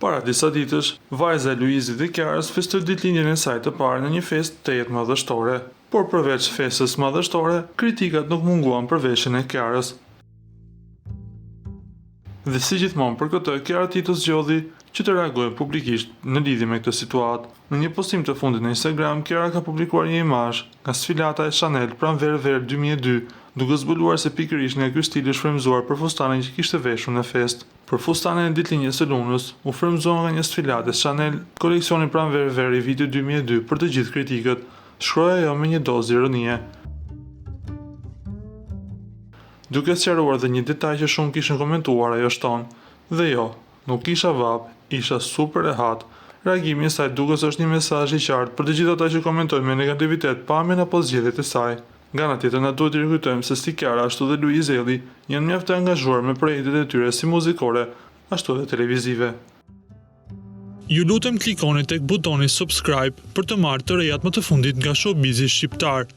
Para disa ditësh, vajza e Luizit dhe Kiarës festoi ditëlindjen e saj të parë në një festë tejet madhështore. Por përveç festës madhështore, kritikat nuk munguan për veshjen e Kiarës. Dhe si gjithmonë për këtë, Kiara Tito zgjodhi që të reagojë publikisht në lidhje me këtë situatë. Në një postim të fundit në Instagram, Kiara ka publikuar një imazh nga sfilata e Chanel Pranverë-Verë 2002, duke zbuluar se pikërisht nga ky stil është frymëzuar për fustanin që kishte veshur në festë. Për fustanin e ditëlindjes së Lunës, u frymëzua nga një sfilatë e Chanel, koleksioni Pranverë-Verë i vitit 2002 për të gjithë kritikët, shkroi ajo me një dozë ironie. Duke sqaruar dhe një detaj që shumë kishin komentuar, ajo shton, Dhe jo, nuk kisha vapë, isha super rehat. Reagimi i saj duket se është një mesazh i qartë për të gjithë ata që komentojnë me negativitet pamjen apo zgjedhjet e saj. Nga ana tjetër na duhet të rikujtojmë se si Kiara ashtu dhe Luiz Ejlli janë mjaft të angazhuar me projektet e tyre si muzikore ashtu edhe televizive. Ju lutem klikoni tek butoni subscribe për të marrë të rejat më të fundit nga showbizi shqiptar.